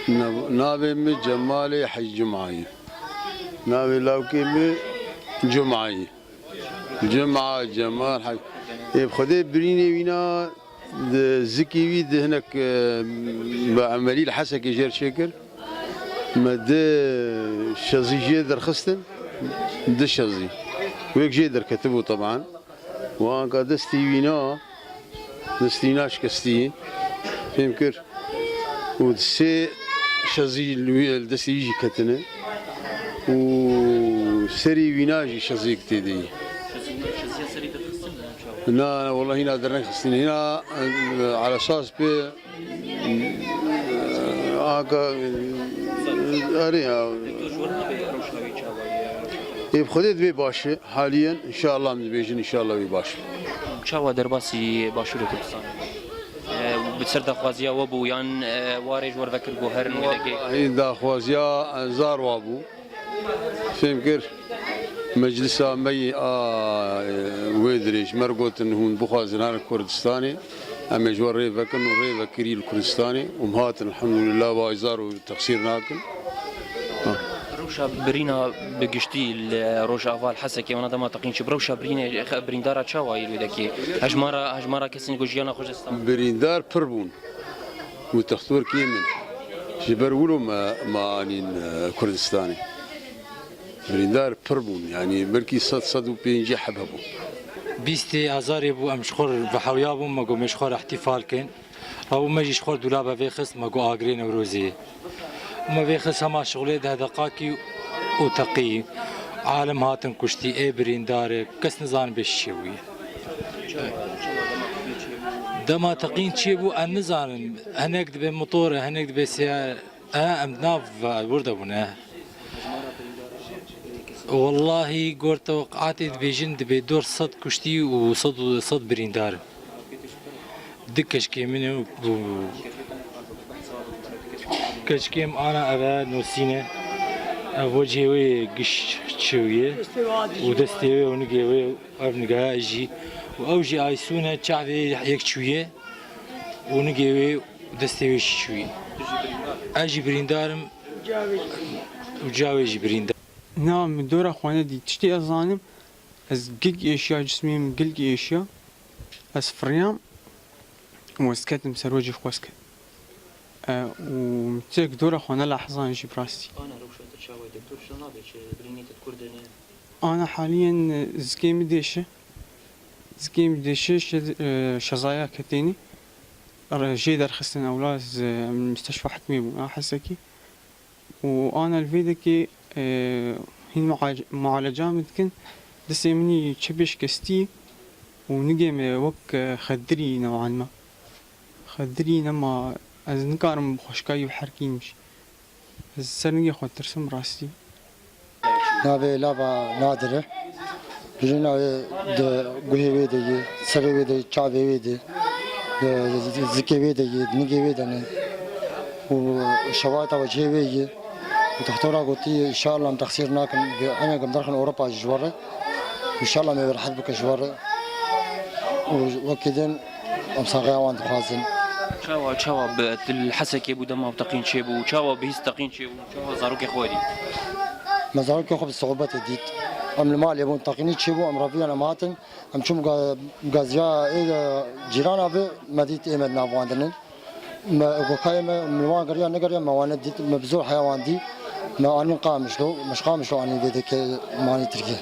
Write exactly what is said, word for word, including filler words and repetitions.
Nav-, navê min Cemalê Hec Cumayî. Navê lawkê min Cumayî. Cuma, Cemal Hec. Ê bi Xwedê birînê wîna di zikî wî di hinek, e, bi emelî li Hesekê jêr çêkir. Me di şezî jê derxistin. Di şezî. Wêk jê derketibû teban. Û anka destî wîna, destî wîna şikestî, fêm kir. Û di sê şezî li wî, li destî wî jî ketine. Û serî wîna jî şezîk tê de ye. Na, na, wela hîna dernexistine. Hîna, e, ala esas pê Aka, erê ya. Ê bi Xwedê divê baş e. Haliyen, înşallah, em dibêjin, înşallah wî baş e. Çawa derbasî Başûrê Kurdistanê? E, bi ser daxwaziya we bû, yan, e, warê ji we re vekir ku herin wê dekê? Wellahî daxwaziya, e, zar wa bû. Fêm kir, meclisa me yê a, e, wê dirêj, me re gotin, hûn bixwazin herin Kurdistanê, em ê ji we rê vekin û rê vekirî li Kurdistanê û em hatin, elhamdulillah, vay zar û texsîr nakin. Ha. Rewşa birîna bi giştî li Rojava, li Hesekê, wana dema teqîn çi, bi rewşa birînê, birîndara çawa yê wê dekê? Hejmara, hejmara kesên ku jiyana xwe ji dest dan? Birîndar pir bûn. Û textor kêm in. Ji ber wilo me, me anîn, e, Kurdistanê. Birîndar pir bûn, yanî belkî sed, sed û pêncî heb hebû. Bîstê Azarê bû, em ji xwe re bi hewiya bûn, me got, me ji xwe re îhtîfal kin. Rabû me jî ji xwe re dûlabe vêxist, me got, agirê Newrozê ye. Me vêxist hema şixulê deh deqakî û teqî. Alim hatin kuştî, ê birîndar e, kes nizanin bê çi çêbûye. Dema teqîn çêbû, em nizanin. Hinek dibê motor e, hinek dibê seyar e, em di nav wir de bûne. Wellahî, gor teweqatê dibêjin, dibê dor sed kuştî û sed û sed birîndar in. Du keçikê min û keçikê min ana eve nosîne. Ev wecihê wê giş çiwiye û destê wê û nigê wê, ev nigeha jî. Û ew jî aysûne çavê yek çûye û nigê wê destê wê jî çûye. Ez jî birîndar im û cavê jî birîndar. Na, min dora xwe nedî. Tiştê ez zanim, ez gilkî êşiya, cismê min gilkî êşiya. Ez firiyam û ez ketim ser wecî xwe ez ket. E, û min tiştek dora xwe nelahizan jî bi rastî. Ana rewşa te çawa ye, doktor, şo nabe çi, birînê te kurd e, ne? Ana haliyen, e, zikê min dêşe. Zikê min dêşe, şe-, e, şezaya ketênî. Re-, jê derxistin ewla ez, e, misteşfa hikmê bûn a Hesekî. Û ana li vê dekê, e, hîn muac-, mualeca min dikin, destê min î çepê şikestî û nigê me wek, e, xedirî new'an ma. Xedirî nema, ez nikarim bi xweşkayî biherkînim jî. Ez ser nigê xwe ditirsim rastî. Navê lava Nadir e. Birîna wê di guhê wê de yê, serê wê de yê, çavê wê de, di zikê wê de yê, di nigê wê de ne. Û şewata wecihê wê yê. Û dextora gotî, înşallah em texsîr nakin, bi emek em derxin Ewropa ji we re. Înşallah me wê rehet bike ji we re. Û wekî din em saxiya wan dixwazin. Çawa, çawa bi, tu li Hesekê bû dema teqîn çêbû? Çawa bihîst teqîn çêbû? Çawa zarokê xwe dît? Me zarokê xwe bi siûbetê dît. Em li malê bûn, teqînî çêbû, em reviyan em hatin. Em çûn ga-, gaziya ê, e, cîrana bi, me dît ê me di nav wan de ne. Me, gokayê me, em li wan geriya negeriya, me wan nedît, me bi zor heya wan dî. Me anîn Qamişlo, me ji Qamişlo anîn vê dekê, me anîn Tirkiye.